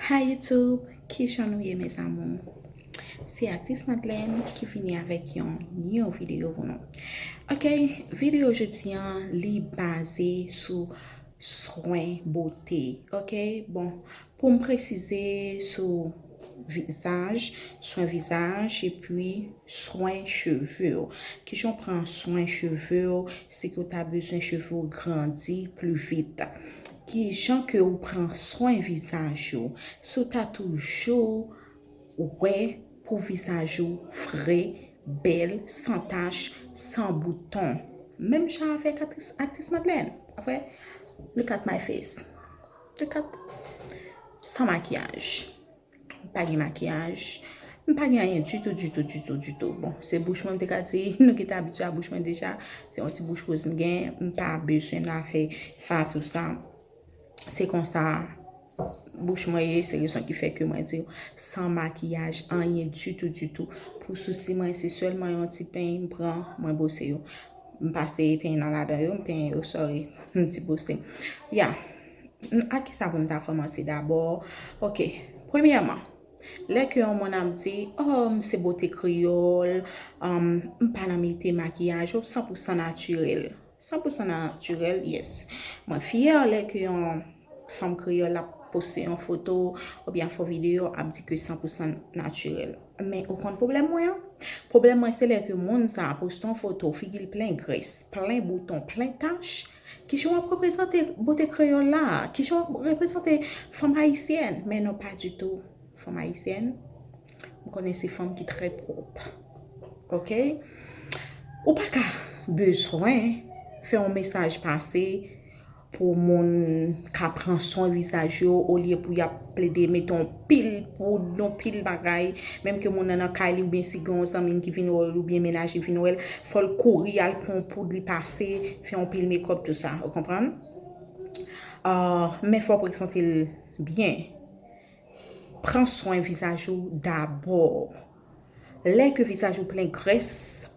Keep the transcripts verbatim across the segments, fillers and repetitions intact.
Hi YouTube, kijan nou ye mes amours? Se aktris Madeleine ki vini avèk yon new videyo pou nou. Ok, videyo jodi an li baze sou swen bote. Ok, bon, pou m presize sou vizaj, swen vizaj epi swen cheve w. Kijan w pran swen cheve w, si ke w ta bezwen cheve w grandi pli vit. Kijan ke w pran swen vizaj ou, si w ta toujou wè pou vizaj ou fre, bèl, san tach, san bouton. Menm jan avèk aktris, aktris Madeleine, pa vre? Look at my face. Look at, san makiyaj. M pa gen makiyaj. M pa gen anyen ditou, ditou, ditou, ditou. Bon, se bouch mwen m te ka di, nou ki te abitye a bouch mwen deja. Se yon ti bouch woz m gen. M pa bezwen nan afè fat ou sa. Se konsa bouch mwen ye, se rezon ki fè ke mwen di w san makiyaj, anyen ditou, ditou. Pou sousi mwen, se sèlman yon ti peny m pran, mwen bwose yo. M pase peny nan ladan yo, m penyen yo, sorry, m di bwose. Ya. A ki sa pou m ta kòmanse dabò? Ok, premyèman, lè ke yon moun ap di, oh, m se bote kreyòl, um, m pa nan mete makiyaj, oh, san pou san natirèl. San pou san natirèl, yes. Mwen fyè lè ke yon fanm kreyòl ap poste yon foto oubyen ap fè yon videyo, ap di ke san pou san natirèl. Men ou konn pwoblèm mwen an? Pwoblèm mwen se lè ke moun sa a poste yon foto, figi l plen grès, plen bouton, plen tach. Kijan w ap reprezante bote kreyòl la? Kijan w ap reprezante fanm ayisyèn? Men non, pa ditou. Fanm ayisyèn, m konnen se fanm ki trè pwòp. Ok? Ou pa ka bezwen fè yon mesaj pase pou moun ka pran swen vizaj yo, olye pou y ap plede mete yon pil poud, yon pil bagay, menm ke moun nan nan kay li, oubyen si gen yon zanmi l ki vin wè l, oubyen mennaj li vin wè l, fò l kouri al pran yon poud li pase, fè yon pil makeup, tou sa, ou konprann? Ah, men fò w prezante l byen. Pran swen vizaj ou dabò. Lè ke vizaj ou plen grès,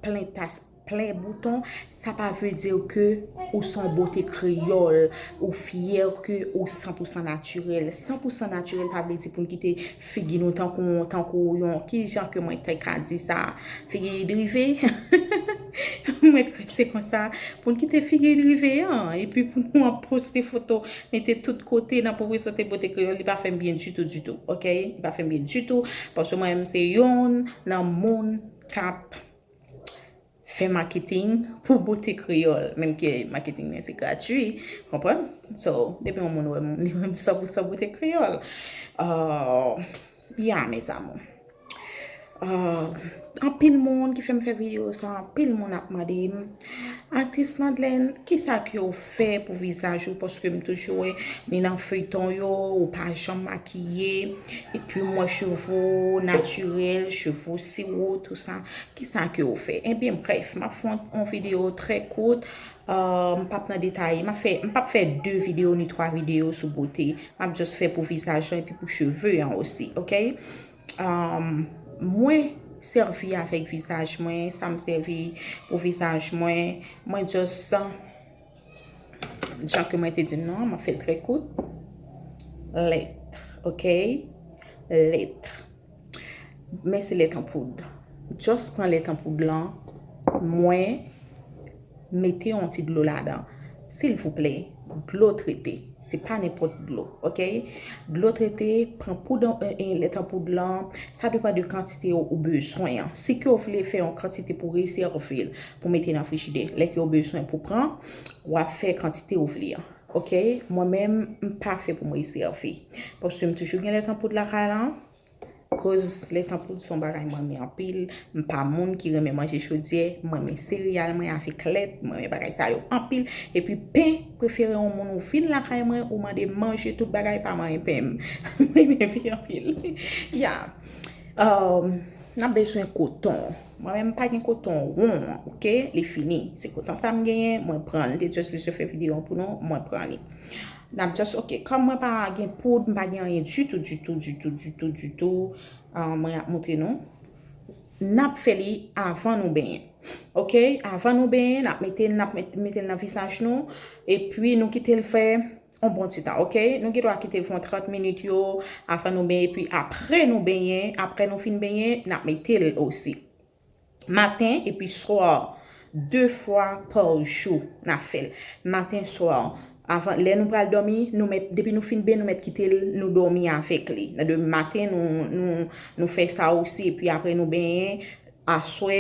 plen tach, plen bouton, sa pa vle di ke ou se yon bote kreyòl, ou fyè ke ou san pou san natirèl. San pou san natirèl pa vle di pou n kite figi nou tankou, tankou yon, kijan ke mwen te ka di sa, figi drive. Mwen kwè se konsa, pou n kite figi drive an, epi pou nou ap poste foto, mete tout kote nan pou prezante bote kreyòl, li pa fè m byen ditou, ditou, ok? Li pa fè m byen ditou, paske mwen menm se youn nan moun k ap fè maketing pou bote kreyòl, menm ke maketing nan se gratui, konprann? So, depi yon moun wè m, li wè m san pou san bote kreyòl. Uh, ya, mes amours. Uh, anpil moun ki fè m fè videyo sa, anpil moun ap mande m, aktris Madeleine, kisa ke w fè pou vizaj ou? Paske m toujou wè ni nan feyton yo, ou pa janm makiye, epi m wè cheve w natirèl, cheve w siwo, tou sa. Kisa ke w fè? Ebyen, brèf, m ap fè yon, yon videyo trè kout. Uh, m p ap nan detay. M ap fè, m p ap fè de videyo ni twa videyo sou bote. M ap just fè pou vizaj lan epi pou cheve an osi, ok? Um, mwen sèvi avèk vizaj mwen, sa m sèvi pou vizaj mwen, mwen just, jan ke mwen te di nou an, m ap fè l trè kout. Lèt, ok? Lèt. Men se lèt an poud. Just pran lèt an poud lan, mwen mete yon ti dlo ladan. Silvouplè, dlo trete. Se pa nenpòt dlo, ok? Dlo trete, pran poud an, e, e, lèt an poud lan, sa depann de kantite ou, ou bezwen an. Si ke w vle fè yon kantite pou rezève l, pou mete nan frijidè, lè ke w bezwen pou pran, w ap fè kantite ou vle an, ok? Mwen menm, m pa fè pou m rezève. Paske m toujou gen lèt an poud lakay lan. Koz lèt an poud se yon bagay mwen renmen anpil. M pa moun ki renmen manje chodyè, mwen renmen sereyal mwen avèk lèt, mwen renmen bagay sa yo anpil. Epi pen, prefere yon moun ou vin lakay mwen, ou mande m manje tout bagay, pa manyen pen m. Mwen renmen pen anpil. Ya. Um, n ap bezwen koton. Mwen menm m pa gen koton won, ok? Li fini. Se koton sa m genyen, mwen pran l. M te just bezwen fè videyo an pou nou, mwen pran li. N ap just, ok, kòm mwen pa gen poud, m pa gen anyen ditou, ditou, ditou, ditou, ditou, ah, mwen ap montre nou. N ap fè li avan nou benyen. Ok, avan nou benyen, n ap mete, n ap met-, mete l nan vizaj nou, epi nou kite l fè yon bon ti tan, oke? Nou gen dwa kite l fè yon trant minit yo, avan nou benyen, epi apre nou benyen, apre nou fin benyen, n ap mete l osi. Maten epi swa, de fwa pa jou, n ap fè l. Maten, swa. Avan, lè nou pral dòmi, nou mèt, depi nou fin benyen, nou mèt kite l, nou dòmi avèk li. Nan demen maten, nou, nou, nou fè sa osi, epi apre nou benyen, aswè,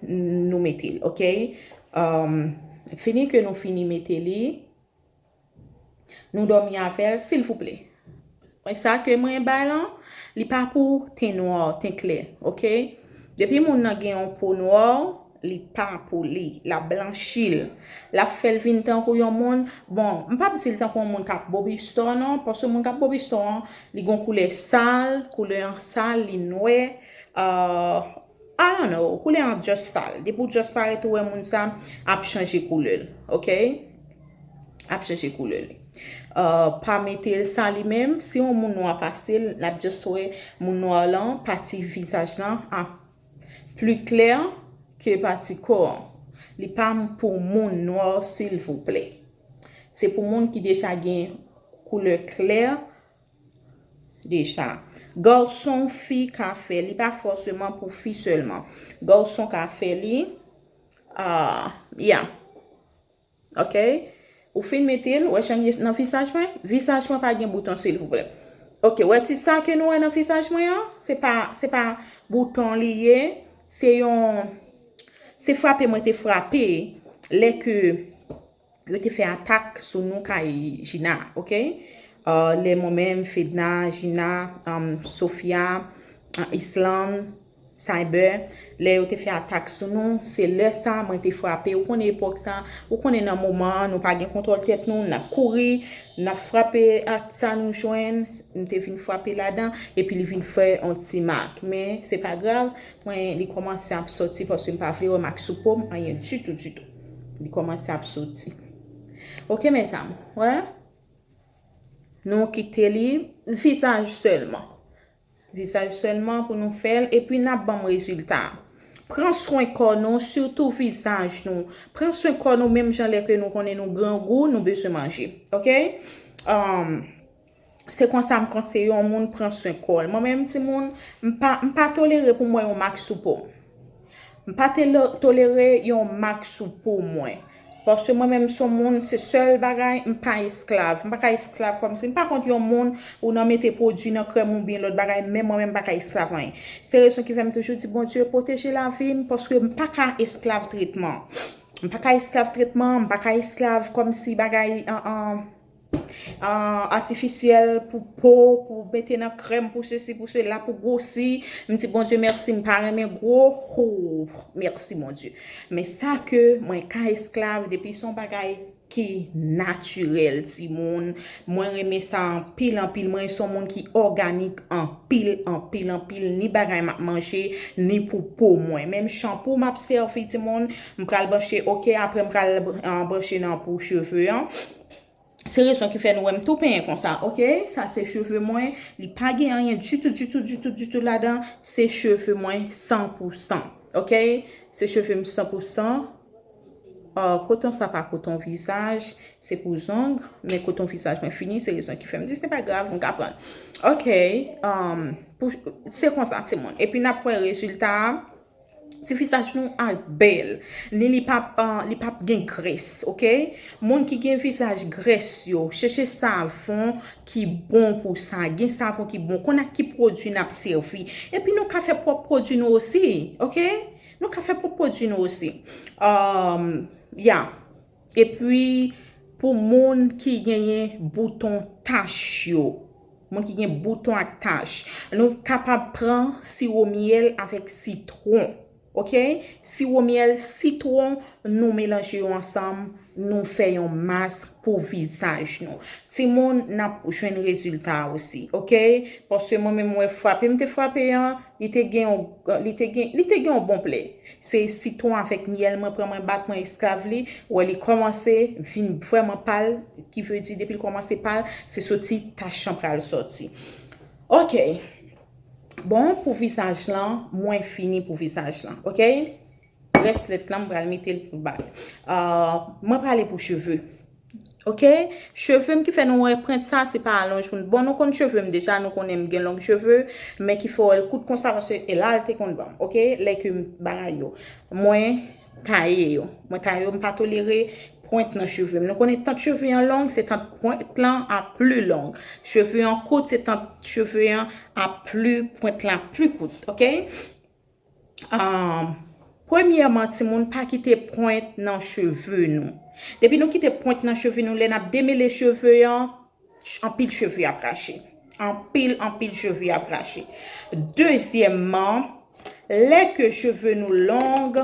nou mete l, oke? Um, fini ke nou fini mete li, nou dòmi avè l, silvouplè. Mwen sa ke mwen bay lan, li pa pou ten nwa, ten klè, oke? Depi moun nan gen yon po nwa, li pa pou li, l ap blanchi l. L ap fè l vin tankou yon moun, bon, m p ap di l tankou yon moun k ap bobistò non, paske moun k ap bobistò an, li gon koulè sal, koulè an sal, li nwè, uh, I don't know, koulè an just sal. Depi w just parèt ou wè moun sa ap chanje koulè l, oke? Ap chanje koulè li. Uh, pa mete l sa li menm. Si yon moun nwa pase l, l ap just wè moun nwa lan, pati vizaj lan ap pli klè ke pati kò an. Li pa pou moun nwa, silvouplè. Se pou moun ki deja gen koulè klè deja. Gason, fi ka fè, li pa fòseman pou fi sèlman. Gason ka fè li. Ah, yeah. Oke? Ou fin mete l, ou wè jan l ye nan vizaj mwen? Vizaj mwen pa gen bouton, silvouplè. Oke, wè ti sa ke nou wè nan vizaj mwen an? Se pa, se pa bouton li ye. Se yon, se frape mwen te frape lè ke yo te fè atak sou nou kay Jina, oke? Uh, lè mwen menm, Fedna, Jina, um, Sofia, uh, Island, Cyber, lè yo te fè atak sou nou, se lè sa mwen te frape. Ou konnen epòk sa, ou konnen nan moman an, nou pa gen kontwòl tèt nou, n ap kouri, n ap frape ak sa nou jwenn, m te vin frape ladan, epi li vin fè yon ti mak. Men, se pa grav, mwen, li kòmanse ap soti paske m pa vle wè mak sou po m, anyen ditou, ditou. Li kòmanse ap soti. Oke, mezanmi, wè? Nou kite li, vizaj sèlman. Vizaj sèlman pou nou fè l, epi n ap ban m rezilta. Pran swen kò nou, sitou vizaj nou. Pran swen kò nou, menm jan lè ke nou konnen nou grangou, nou bezwen manje. Oke? Um, se konsa m konseye yon moun pran swen kò l. Mwen menm, timoun, m pa, m pa tolere pou m wè yon mak sou po m. M pa te lo-, tolere yon mak sou po mwen. Paske mwen menm, m se yon moun, se sèl bagay, m pa esklav. M pa ka esklav kòmsi. M pa kont yon moun, ou nan mete pwodui nan krèm oubyen lòt bagay, men mwen menm, m pa ka esklav anyen. Se rezon ki fè m toujou di Bondye pwoteje lavi m, paske m pa ka esklav tretman. M pa ka esklav tretman, m pa ka esklav kòmsi bagay, an, an, ah, atifisyèl pou po, pou mete nan krèm, pou sesi, pou sela, pou gwosi. M di Bondye mèsi, m pa renmen gwo. Ho, mèsi Bondye. Men sa ke mwen ka esklav, depi se yon bagay ki natirèl, timoun. Mwen renmen sa anpil, anpil. Mwen se yon moun ki òganik anpil, anpil, anpil. Ni bagay m ap manje, ni pou po mwen. Menm chanpou m ap sèvi, timoun, m pral branche, oke, apre m pral, ah, branche nan pou cheve an. Se rezon ki fè nou wè m tou penyen konsa, oke? Sa se cheve mwen, li pa gen anyen ditou, ditou, ditou, ditou ladan, se cheve mwen san pou san, oke? Se cheve m san pou san. Ah, koton sa pa koton vizaj, se pou zong, men koton vizaj mwen fini, se rezon ki fè m di se pa grav, m ka pran. Oke, um, pou, se konsa, timoun. Epi n ap wè rezilta a. Ti vizaj nou a bèl. Ni li p ap, ah, li p ap gen grès, oke? Moun ki gen vizaj grès yo, chèche savon ki bon pou sa. Gen savon ki bon. Konn ak ki pwodui n ap sèvi. Epi nou ka fè pwòp pwodui nou osi, oke? Nou ka fè pwòp pwodui nou osi. Um, ya. Epi, pou moun ki genyen bouton tach yo, moun ki gen bouton ak tach, nou kapab pran siwo myèl avèk sitwon. Oke? Siwo myèl, sitwon, nou melanje yo ansanm, nou fè yon mask pou vizaj nou. Timoun, n ap jwenn rezilta a osi. Oke? Paske mwen menm, mwen frape, m te frape an, li te gen yon, li te gen, li te gen yon bon plè. Se sitwon avèk myèl mwen pran, mwen bat, mwen esklav li. Wè, li kòmanse vin vrèman pal, ki vle di depi l kòmanse pal, se soti tach lan pral sòti. Oke. Bon, pou vizaj lan, mwen fini pou vizaj lan. Oke? Rès lèt lan, m pral mete l pou bak. Ah, mwen prale pou cheve. Ok? Cheve m ki fè nou wè pwent sa, se pa alonj pou n. Bon, nou konn cheve m deja, nou konnen m gen long cheve, men ki fè w wè l kout konsa, paske e la l te konn ban m, ok? Lè ke m bagay yo. Mwen taye yo. Mwen taye yo, m pa tolere pwent nan cheve m. Nou konnen tant cheve an long, se tant pwent lan ap pli long. Cheve an kout, se tant cheve an ap pli, pwent lan ap pli kout, ok? Um, premyèman, timoun, pa kite pwent nan cheve nou. Depi nou kite pwent nan cheve nou, lè n ap demele cheve an, ch- anpil cheve ap rache. Anpil, anpil cheve ap rache. Dezyèmman, lè ke cheve nou long,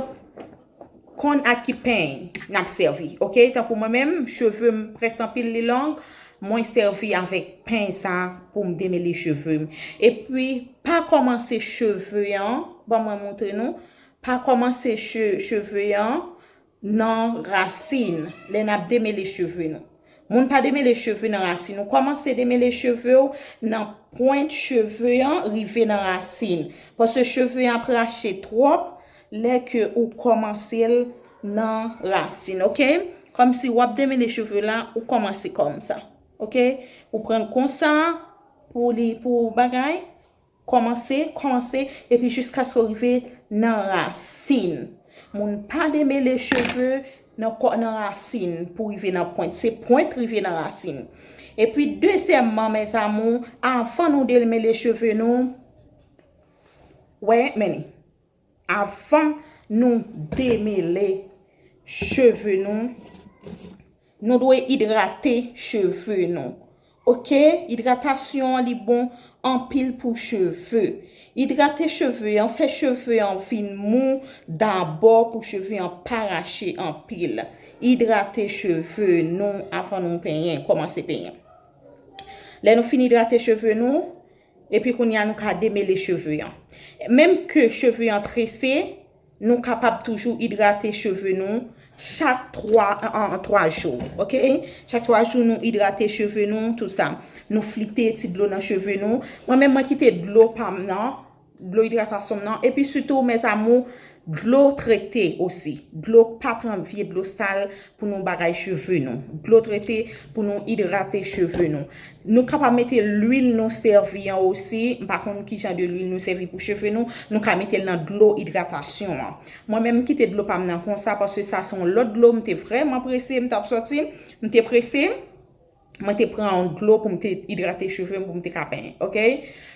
konn ak ki peny n ap sèvi, ok? Tankou mwen menm, cheve m prèske anpil li long, mwen sèvi avèk peny sa pou m demele cheve m. Epi, pa kòmanse cheve an, ban mwen montre nou, pa kòmanse che- cheve an nan rasin, lè n ap demele cheve nou. Moun pa demele cheve nan rasin. Ou kòmanse demele cheve w nan pwent cheve an rive nan rasin. Paske cheve an ap rache twòp lè ke ou kòmanse l nan rasin, ok? Kòmsi w ap demele cheve la, ou kòmanse kòmsa, ok? Ou pran l konsa pou li, pou bagay. Kòmanse, kòmanse, epi jiskaske w rive nan rasin. Moun pa demele cheve nan kò, nan rasin pou rive nan pwent. Se pwent rive nan rasin. Epi dezyèmman, mes amours, avan nou demele cheve nou, wè, men, avan nou demele cheve nou, nou dwe idrate cheve nou. Ok? Idratasyon an li bon anpil pou cheve. Idrate cheve an, fè cheve an vin mou dabò pou cheve an pa rache anpil. Idrate cheve nou avan nou penyen, kòmanse penyen. Lè nou fin idrate cheve nou, epi kounye a nou ka demele cheve an. Menm ke cheve an trese, nou kapab toujou idrate cheve nou chak twa, an, an, twa jou, ok? Chak twa jou, nou idrate cheve nou, tout sa. Nou flite ti dlo nan cheve nou. Mwen menm, mwen kite dlo pa m nan, dlo idratasyon m nan. Epi sitou, mes amours, dlo trete osi. Dlo, pa pran vye dlo sal pou nou bagay cheve nou. Dlo trete pou nou idrate cheve nou. Nou kapab mete lwil nou sèvi an osi. M pa konn ki jan de lwil nou sèvi pou cheve nou. Nou ka mete l nan dlo idratasyon an. Mwen menm, m kite dlo pa m nan konsa, paske sa se yon lòt dlo. M te vrèman prese, m t ap sòti. M te prese. Mwen te pran yon dlo pou m te idrate cheve m, pou m te ka penyen, ok?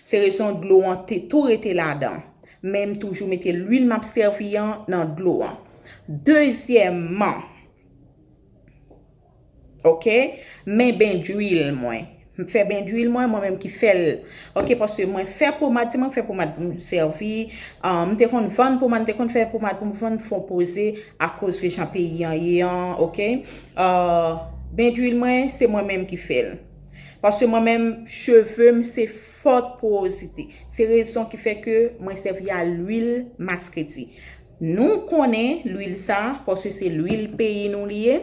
Se rezon dlo an te tou rete ladan. Men m toujou mete lwil m ap sèvi an nan dlo an. Dezyèmman, ok, men ben dwil mwen. M fè ben dwil mwen, mwen menm ki fè l. Ok, paske mwen fè pomad, se mwen ki fè pomad pou m sèvi. Ah, m te konn vann pomad, m te konn fè pomad pou m vann, fè w poze akoz de jan peyi an ye an, ok? Ah, ben dwil mwen, se mwen menm ki fè l. Paske mwen menm, cheve m se fòt porozite. Se rezon ki fè ke mwen sèvi a lwil maskreti. Nou konnen lwil sa, paske se lwil peyi nou li ye.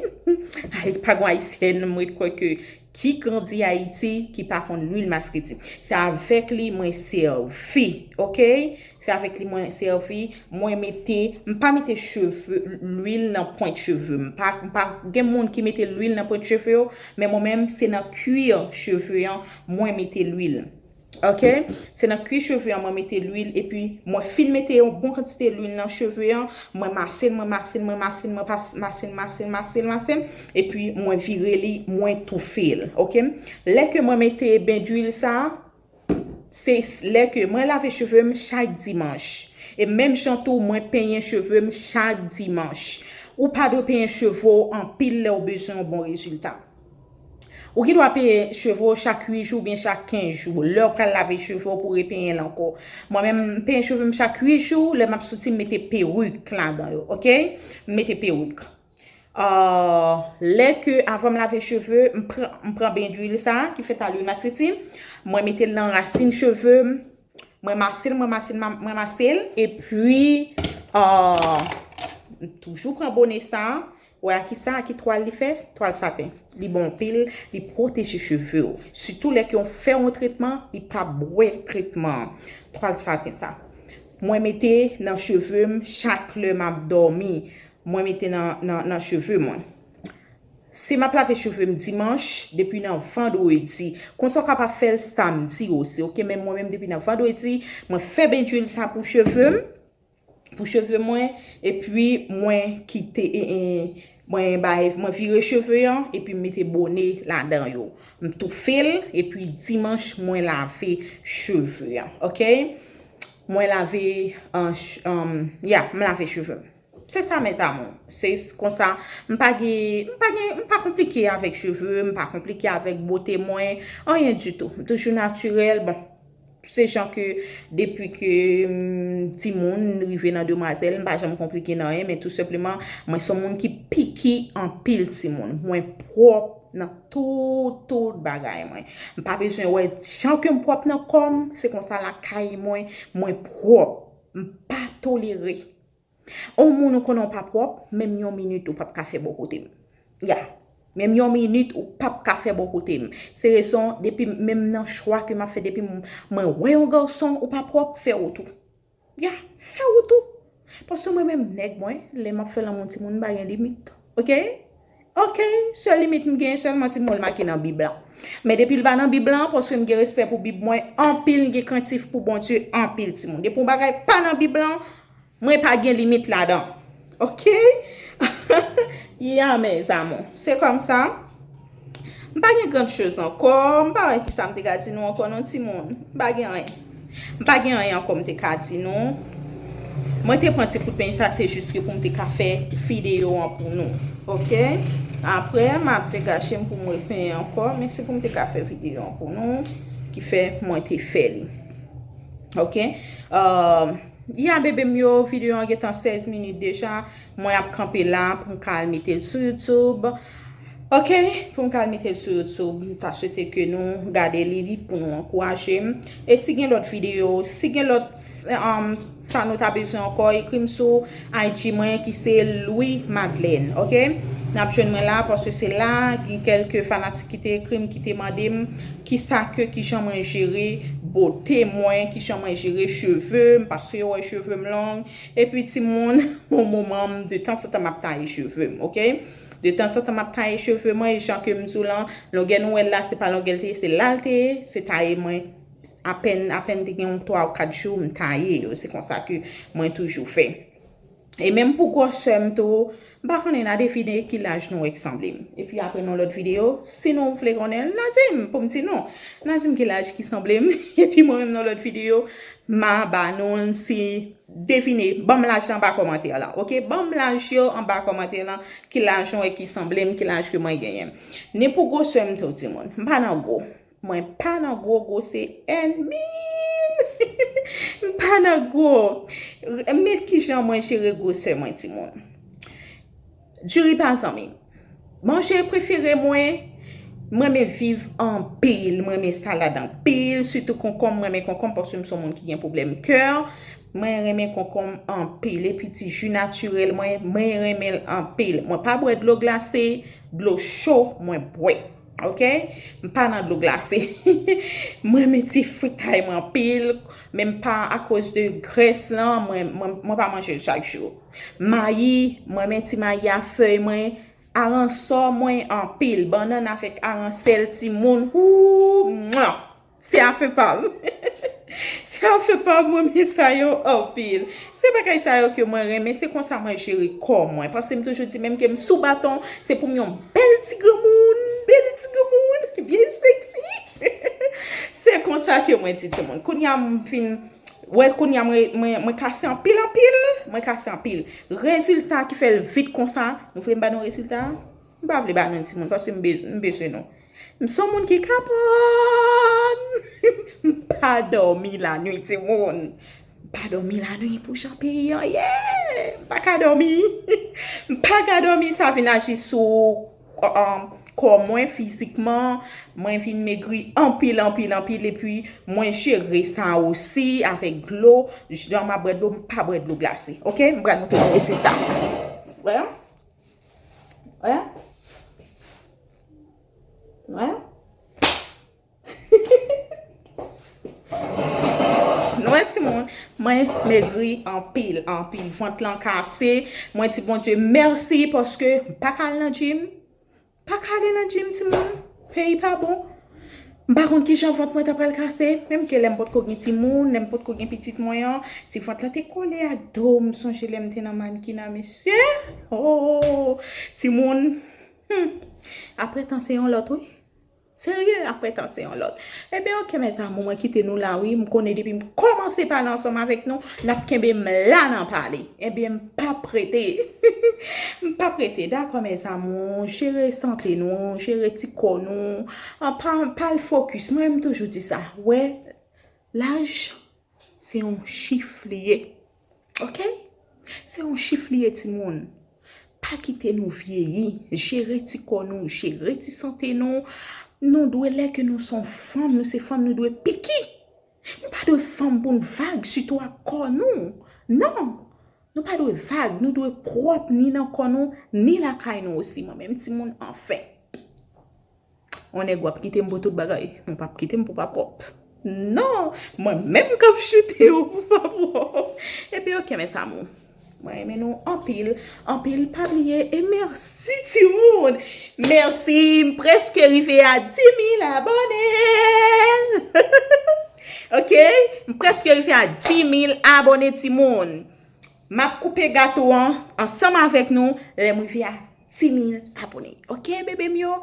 Ay, pa gon ayisyèn, mwen kwè ke ki grandi Ayiti, ki pa konn lwil maskreti. Se avèk li mwen sèvi, ok? Se avèk li mwen sèvi, mwen mete, m pa mete cheve, lwil nan pwent cheve. M pa, m pa, gen moun ki mete lwil nan pwent cheve yo, men mwen menm, se nan kwi cheve an, mwen mete lwil. Ok? Se nan kwi cheve an mwen mete lwil, epi mwen fin mete yon bon kantite lwil nan cheve an, mwen mase l, mwen mase l, mwen mase l, mwen pas-, mase l, mase l, mase l, mase l, epi mwen vire li, mwen toufe l. Ok? Lè ke mwen mete ben dwil sa, se s-, lè ke mwen lave cheve m chak dimanch. E menm jan tou, mwen penyen cheve m chak dimanch. Ou pa dwe penyen cheve w anpil lè w bezwen yon bon rezilta. Ou gen dwa penyen cheve w chak uit jou oubyen chak kenz jou. Lè w pral lave cheve w pou w repenyen l ankò. Mwen menm, m penyen cheve m chak uit jou, lè m ap soti, m mete perik ladan yo, ok? M mete perik. Ah, lè ke avan m lave cheve, m pran, m pran ben dwil sa, ki fèt a lwil maskreti, mwen mete l nan rasin cheve m, mwen mase l, mwen mase l, ma-, mwen mase l, epi, ah, m toujou pran bonè sa, wè a ki sa, a ki twal li fè? Twal saten. Li bon anpil, li pwoteje cheve w. Sitou lè ke w fè yon tretman, li pa bwè tretman an. Twal saten sa. Mwen mete nan cheve m chak lè m ap dòmi. Mwen mete nan, nan, nan cheve mwen. Si m ap lave cheve m dimanch, depi nan vandredi. Konsa w kapab fè l samdi osi, oke? Men mwen menm, depi nan vandredi, mwen fè ben dwil sa pou cheve m, pou cheve mwen, epi mwen kite, e, e, mwen bay, mwen vire cheve an, epi m mete bone ladan yo. M toufe l, epi dimanch, mwen lave cheve an, oke? Mwen lave, an, ch-, an, ya, m lave cheve m. Se sa, mes amours. Se konsa, m pa gen, m pa gen, m pa konplike avèk cheve, m pa konplike avèk bote mwen, anyen ditou. M toujou natirèl. Bon, se jan ke depi ke, mm, timoun rive nan demwazèl, m pa janm konplike nan anyen, men tou senpleman, mwen se yon moun ki piki anpil timoun. Mwen pwòp nan tout, tout bagay mwen. M pa bezwen wè jan ke m pwòp nan kò m, se konsa lakay mwen, mwen pwòp. M pa tolere. On moun ou konnen w pa pwòp, menm yon minit ou p ap ka fè bò kote m. Ya. Menm yon minit ou p ap ka fè bò kote m. Se rezon, depi menm nan chwa ke m ap fè, depi m, mwen wè yon gason ou pa pwòp, fè wout ou. Ya, fè wout ou. Paske mwen menm nèg mwen, lè m ap fè lanmou timoun, m pa gen limit. Oke? Oke, sèl limit m genyen sèlman si m wè l make nan Bib lan. Men depi l pa nan Bib lan, paske m gen respè pou Bib mwen anpil, m gen krentif pou Bondye anpil, timoun. Depi yon bagay pa nan Bib lan, mwen pa gen limit ladan. Oke? Ya, mes amours. Se kòmsa. M pa gen grand chose ankò. M pa wè kisa m te ka di nou ankò non, timoun. M pa gen anyen. M pa gen anyen ankò m te ka di nou. Mwen te pran ti kout peny sa, se jis ke pou m te ka fè videyo an pou nou. Oke? Apre, m ap degaje m pou m repenyen ankò, men se pou m te ka fè videyo an pou nou, ki fè mwen te fè li. Oke? Euh, ya, bebe m yo, videyo an gentan sèz minit deja. Mwen ap kanpe la pou m ka al mete l sou YouTube. Oke, pou m ka al mete l sou YouTube, m ta swete ke nou gade li, li pou nou ankouraje m. E si gen lòt videyo, si gen lòt, um, sa nou ta bezwen ankò, ekri m sou I G mwen ki se Louis Madeleine, oke? N ap jwenn mwen la, paske se la, gen kèlke fanatik ki te ekri m, ki te mande m kisa ke, kijan mwen jere bote mwen, kijan mwen jere cheve m, paske yo wè cheve m long. Epi timoun, yon moman, m, de tanzantan m ap taye cheve m, oke? De tanzantan m ap taye cheve mwen, e jan ke m di w lan, longè nou wè l la, se pa longè l te ye, se la l te ye, se taye mwen. Apèn, apèn te gen yon twa ou kat jou, m taye yo. Se konsa ke mwen toujou fè. E menm pou gwosè m tou, m pa konnen, n a devine ki laj nou wè ki sanble m. Epi apre nan lòt videyo, si nou vle konnen l, n a di m pou m di nou. N a di m ki laj ki sanble m. Epi mwen menm nan lòt videyo, m a ba nou l si devine. Ban m laj la anba kòmantè la, oke? Ban m laj yo anba kòmantè la, ki laj nou wè ki sanble m, ki laj ke mwen genyen. Ni pou gwosè m tou, timoun. M pa nan gwo. Mwen pa nan gwo, gwo se ènmi m. M pa nan gwo. Men kijan mwen jere gwosè mwen, timoun. Diri pa zanmi m. Manje prefere mwen, mwen renmen viv anpil, mwen renmen salad anpil, sitou konkonm, mwen renmen konkonm paske m se yon moun ki gen pwoblèm kè. Mwen renmen konkonm anpil, epi ti ji natirèl mwen, mwen renmen l anpil. Mwen pa bwè dlo glase, dlo cho mwen bwè. Oke? M pa nan dlo glase. Mwen renmen ti fritay mwen anpil, men m pa, akoz de grès lan, mwen, mwen, mwen pa manje l chak jou. Mayi, mwen renmen ti mayi a fèy mwen, aransò mwen anpil, bannann avèk aransèl timoun, hoo, mwa! Se afè pa m. Se afè pa m, mwen renmen sa yo anpil. Se bagay sa yo ke mwen renmen, se konsa mwen jere kò mwen. Paske m toujou di menm ke m sou baton, se pou m yon bèl ti granmoun, bèl ti granmoun, byen sexy. Se konsa ke mwen di timoun. Kounye a m fin, wè, kounye a mwen, mwen, mwen kase anpil, anpil, mwen kase anpil. Rezilta ki fè l vit konsa, nou vle m ba nou rezilta a? M pa vle ba nou timoun, paske m bez-, m bezwen nou. M se yon moun ki kapòn. M pa dòmi lannuit, timoun. M pa dòmi lannuit pou jan peyi an ye. M pa ka dòmi. M pa ka dòmi, sa vin aji sou, um, kò mwen fizikman. Mwen vin megri anpil, anpil, anpil. Epi mwen jere sa osi avèk dlo. Jan m ap bwè dlo, m pa bwè dlo glase. Oke? M pral montre nou rezilta. Wè? Wè? Wè? Nou wè timoun, mwen megri anpil, anpil. Vant lan kase. Mwen di Bondye mèsi paske m pa ka al nan gym. Pa ka ale nan gym, timoun. Peyi pa bon. M pa konn kijan vant mwen ta pral kase, menm ke lè m potko gen timoun, lè m potko gen pitit mwen an, ti vant lan te kole ak do, m sonje lè m te nan mannequinat, mesye. Oh, timoun. Hmm. Apre tan se yon lòt, wi. Serye, apre tan se yon lòt. Ebyen, oke, mes amours, mwen kite nou la, wi. M konnen depi m kòmanse pale ansanm avèk nou, n ap kenbe m la nan pale. Ebyen, m p ap rete. M p ap rete. Dakò, mes amours, jere sante nou, jere ti kò nou. An, pa, pa al fokis. Mwen, m toujou di sa. Wè, laj, se yon chif li ye. Oke? Se yon chif li ye, timoun. Pa kite nou vyeyi. Jere ti kò nou, jere ti sante nou. Nou dwe, lè ke nou se yon fanm, nou se fanm, nou dwe piki. Nou pa dwe fanm pou n vag, sitou ak kò nou. Non. Nou pa dwe vag, nou dwe pwòp ni nan kò nou, ni lakay nou osi. Mwen menm, timoun, anfen. On nèg w ap kite m pou tout bagay. Ou p ap kite m pou pa pwòp. Non, mwen menm k ap choute w pou pa pwòp. Epi oke, mes amours. Mwen renmen nou anpil, anpil. Pa bliye, e mèsi, timoun. Mèsi, m prèske rive a dis mil abòne. Oke? M prèske rive a dis mil abòne, timoun. M ap koupe gato an ansanm avèk nou lè m rive a dis mil abòne. Oke, bebe m yo?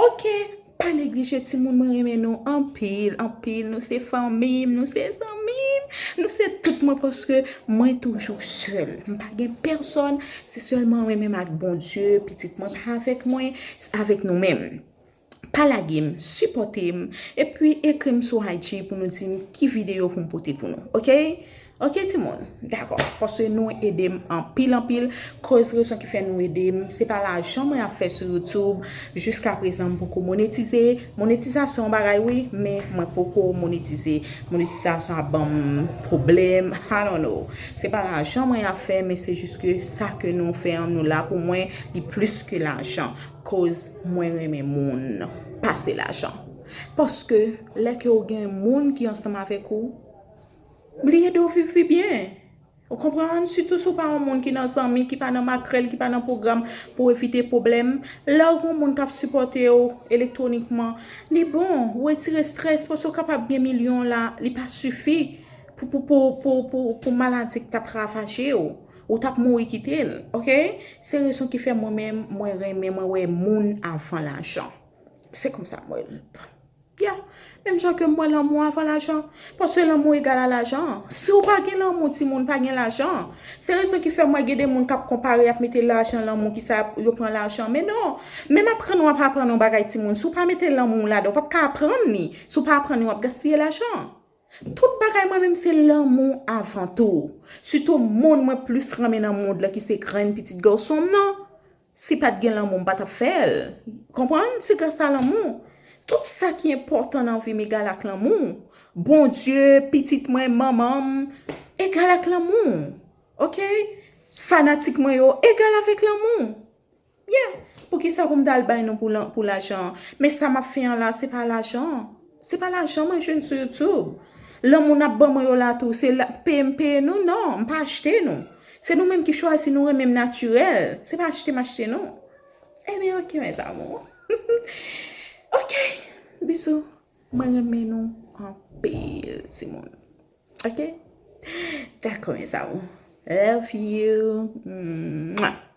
Oke, pa neglije, timoun, mwen renmen nou anpil, anpil. Nou se fanmi m, nou se zanmi m, nou se tout mwen, paske mwen toujou sèl. M pa gen pèsòn, se sèlman mwen menm ak Bondye, pitit mwen pa avèk mwen, avèk nou menm. Pa lage m, sipòte m, epi ekri m sou I G pou nou di m ki videyo pou m pote pou nou, oke? Oke, timoun? Dakò, paske nou ede m anpil, anpil. Koz rezon ki fè nou ede m, se pa lajan mwen ap fè sou YouTube. Jiska prezan, m poko monetize. Monetizasyon yon bagay, wi, men mwen poko monetize. Monetizasyon ap ban m pwoblèm. I don't know. Se pa lajan mwen ap fè, men se jis ke sa ke nou fè an, nou la pou mwen, li plis ke lajan. Koz mwen renmen moun pase lajan. Paske lè ke w gen moun ki ansanm avèk ou, li ede w viv pi byen. Ou konprann? Sitou si w pa yon moun ki nan zanmi, ki pa nan makrèl, ki pa nan pwogram pou evite pwoblèm. Lè w gen yon moun k ap sipòte w elektwonikman, li bon, ou retire estrès, paske w kapab gen milyon la, li pa sifi pou, pou, pou, pou, pou, pou maladi k t ap ravaje w. Ou t ap mouri kite l, oke? Se rezon ki fè mwen menm, mwen renmen, mwen wè moun avan lajan. Se konsa mwen. Ya. Menm jan ke m wè lanmou avan lajan. Paske lanmou egal a lajan. Si w pa gen lanmou, timoun, pa gen lajan. Se rezon ki fè mwen gen de moun k ap konpare, ap mete lajan, lanmou, kisa yo pran lajan. Men non. Menm aprann ou ap aprann yon bagay, timoun. Si w pa mete lanmou ladan, w p ap ka aprann li. Si w pa aprann li, w ap gaspiye lajan. Tout bagay mwen menm se lanmou avan tou. Sitou moun mwen plis renmen nan mond lan ki se grenn pitit gason m nan. Si pa t gen lanmou, m pa t ap fè l. Konprann? Se gras a lanmou. Tout sa ki enpòtan nan vi m egal ak lanmou. Bondye, pitit mwen, manman m, egal ak lanmou. Oke? Fanatik mwen yo, egal avèk lanmou. Yeah. Poukisa pou m t al bay nou pou, pou lajan? Men sa m ap fè an la, se pa lajan. Se pa lajan mwen jwenn sou YouTube. Lanmou n ap ban mwen yo la tou, se la, peye m peye nou? Non, m pa achte nou. Se nou menm ki chwazi nou renmen m natirèl. Se pa achte m achte nou. Ebyen, oke, mes amours. Oke, bizou. Mwen renmen nou anpil, timoun. Oke? Dakò, mes amours. Love you. Mwah.